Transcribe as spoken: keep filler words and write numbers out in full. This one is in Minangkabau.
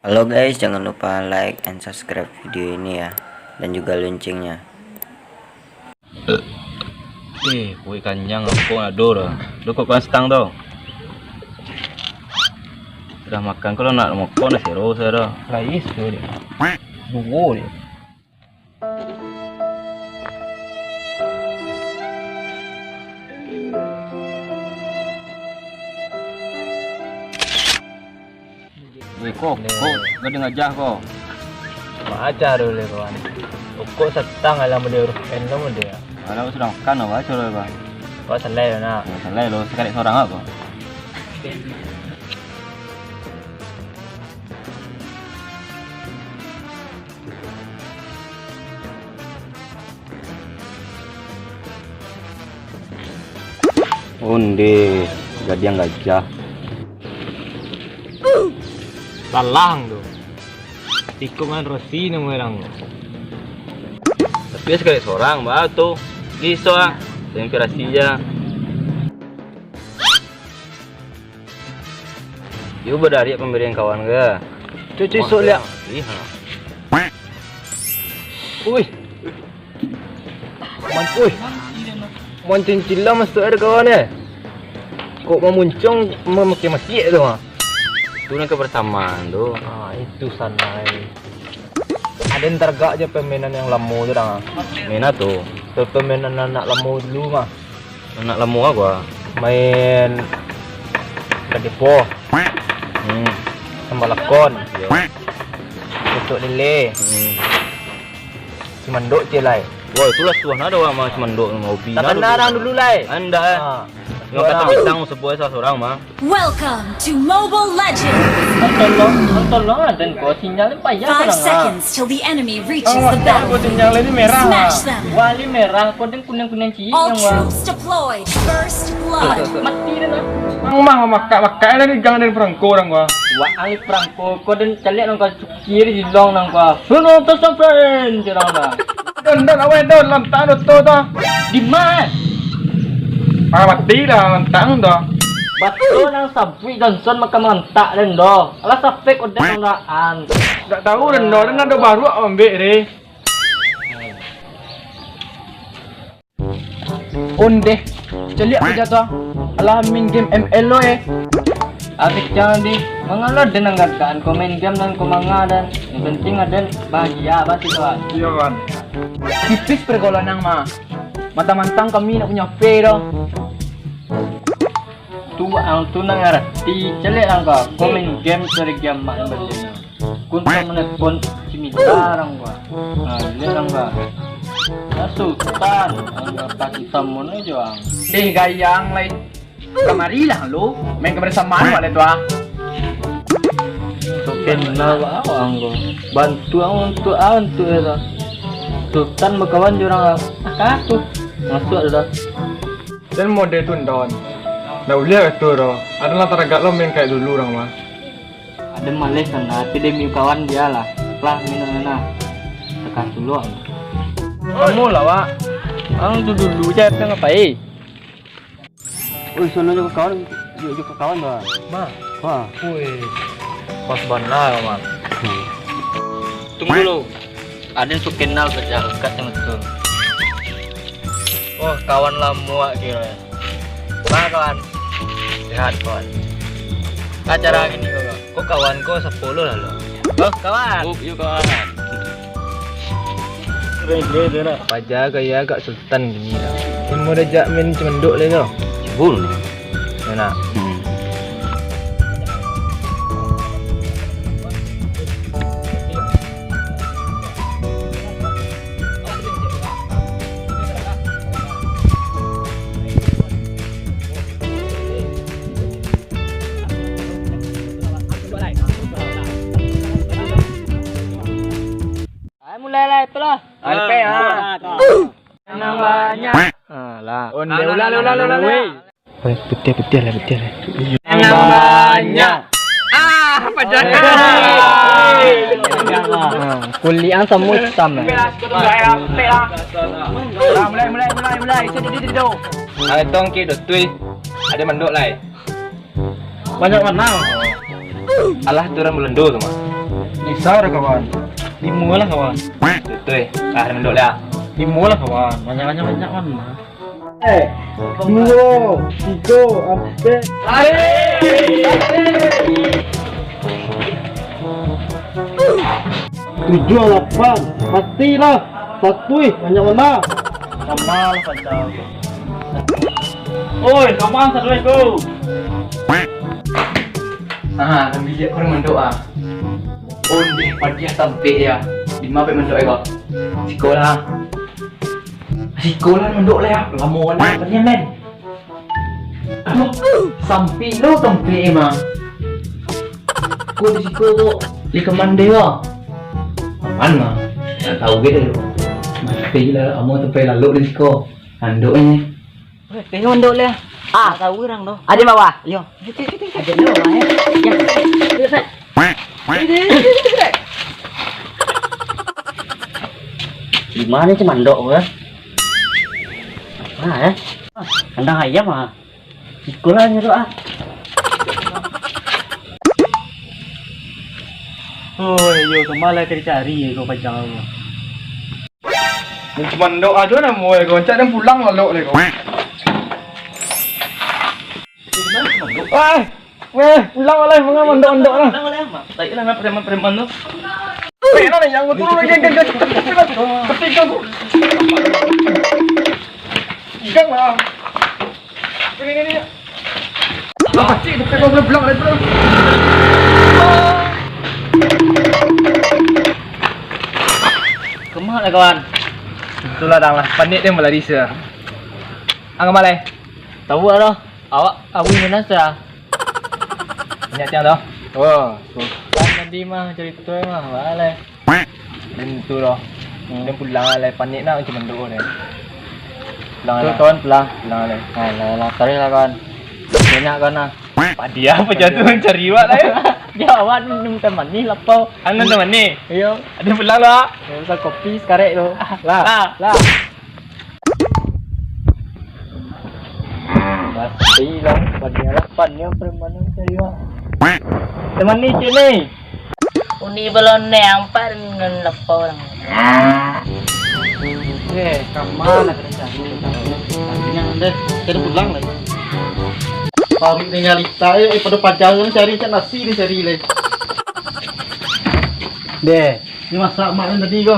Halo guys, jangan lupa like and subscribe video ini ya, dan juga loncengnya. Eh, kuik kanyang, rokok nak do dah. Do kok kurang setang tau. Sudah makan, kalau nak rokok nak sero saya dah. Lais tu dia. Duo dia. Eh, ko, ko, gadang gajah ko. Baca dulu, kawan. Rokok setang alam dia, urus endong dia. Kalau sudah makan, apa aja lah, Bang? Kau selai, nak? Ya, selai lo, sekali seorang apa? Onde, gadiang gajah. Lalang tu. Tikungan Rosi namo orang tu. Tapi sekali seorang, bah, tu. Giso ah. Inspirasi aja. Yo, badariak pambarian kawan ga? Cucu isok liak. Lihat. Uih. Man-, uih. Mancing cila masuk air kawan eh. Kok mamuncung mamakai masiak tu ah. Tu nan kebersamaan tu. Ah, itu sanai. Ada yang tergak je permainan yang lamo tu dah. Main apa tu? Permainan anak lamo dulu mah. Anak lamo apa? Main kadepo. Hmm. Sambalakon. Yo. Tutuk lele. Hmm. Cimandok je lai. Wah, itulah suah nado mah cimandok hobi. Tak kenal orang dulu lai. Anda eh. Ha. Nyo kata bintang sebuah salah seorang mah. Welcome to Mobile Legends. Tolong, tolong, dan kau sinyal ni payah. Five seconds till the enemy reaches the battlefield. Sinyal ni merah. Smash them. Wali merah, kau dan kuning-kuning cilik. All troops deployed. First blood. Mati dah lah. Mang mah makak-makak dah ni gang dan perangko orang gua. Wah, ahli perangko, kau dan caliak nang kau kiri di long nang gua. Suno tersampai, jerang dah. Don, don, aweh, don, lantak, don, tu, tu. Di ma? Ah, mati dah, lantak, don. Batua nang sabuik Johnson makan malantak, den, doh. Alah, sapek udah nang daan. Ndak tahu, den, doh. Den ado baruak ambek, deh. Ondeh, caliak aja tu. Alah, main game M L lo, eh. Abis jangan di, mangalo den nang gadaan ko main game nan ko manga dan. Yang penting aden bahagia, pasti tu, kan? Iya, kan. Tipis pergaulan nang mah. Mantang-mantang kami nak punya P doh. Tu ang tu nang ngarati, caliak ang ka, ko main game cari game mak yang betul. Kun tak menelpon si Mita ang ka. Nah, lihat ang ka. Nah, Sultan, ang ka pasti tamu ni jo ang. Eh, gayang lai. Kamari lah lo, main kebersamaan wak lai tu ah. Sok kenal wak ang ko. Bantu ang untuk ang tu ya lah. Sultan bakawan jo urang ah. Ah, ka aku. Masuk dah. Dan mode tu ndon. Ndak buliah kato doh. Adolah taragak lo main kayak dulu urang mah. Ado maleh sana, tapi demi kawan dia lah. Lah, minum nah. Tekan dulu ang. Kamu lah, Wak. Ang tu dulu je, apa ngapai? Oi, sono jo ka kawan, jo, jo ka kawan, Bang. Ma. Wah. Wih, pas bana, Ma. Hmm. Tunggu lo. Aden su kenal sajo, dekat samo tu. Oh, kawan lamo awak kiro. Ma, kawan. Sehat, kawan. Acara kini ko, kawan. Ko kawan ko sapuluah lah lo. Oh, kawan. Oh, iyo, kawan. Keren, keren, keren. Paja gaya agak Tan gini lah. Kan mau diajak main cemenduk lai tu. Bul. Yo nak. Hmm. Ai, mulai lah, itulah. Ah, lepeh, ah. Nang banyak. Ah, lah. Onde, ulang, ulang, ulang, ulang. Weh. Putiah, putiah lah, putiah lah. Nang banyak. Ah, apa jadi? Ah, kulit ang samo itam lah. Mulai, mulai, mulai, mulai. Sini, sini, sini. Ada tongki, dotui. Ada mandok lai. Banyak warna. Alah tu urang Belando tu mah. Bisa dah kawan. Limo lah kawan. Betul. Ah, mandok dah. Limo lah kawan. Banyak-banyak banyak kan mah. Eh, duo, tigo, ampek. Tujuah, lapan. Matilah. Satu ih, banyak bana. Sama lah pacau. Oi, sama satu iko. Ah, kan biliak kau mandok ah. Ondeh padiah tampek ya. Di ma pek mandok iko? Siko lah. Siko lah mandok lah ya. Lamo lah padiah men. Aduh, sampai lo tampek emang. Ko di siko ko, di kamandeh ko. Aman mah. Nak tahu gitu lo. Mati lah, amo sampai lalok di siko. Andok ni. Weh, tengok andok lah. Ah. Nak tahu orang tu. Ada bawah. Yo. Ada lo, Bang, eh. Ya. Di mana cemandok ke? Ah, eh. Kandang ayam ah. Iko lah nyerok ah. Oh, iyo, kama lah ka dicari ko pacau. Cemandok ajo namo ko, cak den pulang lalok le ko. Wah, weh, pulang lah, manga mandok-mandok lah. Pulang lah, Mak. Baiklah, Mak, preman-preman tu. Weh, nah, yang turun lagi, geng, geng, geng, geng, geng, geng, geng. Ikan lah. Ini, ini, ini. Lah, pacik, dia pulang, pulang, pulang, pulang. Kama lah, kawan? Itulah, dang lah. Panik dia balari sia. Ang kama lai? Tahu lah, doh. Awak abui minasa. Banyak tiang tu. Oh, tu. Kan tadi mah carito mah, balai. Tentu doh. Hmm. Dia pulang alai, panik nak macam mandok ni. Pulang tu lah. Kawan pulang. Pulang alai. Alah, alah, tarik lah kawan. Banyak kawan lah. Padi apa jatuh cari awak lah ya. Dia awak minum teh manih lapau. Anu teh manih? Iyo. Ada pulang lah. Ya, pesan kopi sekarek tu. Lah. Lah. Lah. Mati lah, pada harapan ni apa mana saya. Teman ni cik ni. Uni baloneh ampat dengan lapau orang. Eh, kama nak kena cari. Artinya deh, kita pulang lah. Paruik ni nyalita, eh, pada pajar kan cari cak nasi dia cari lah. Deh, ni masak mak ni tadi ko.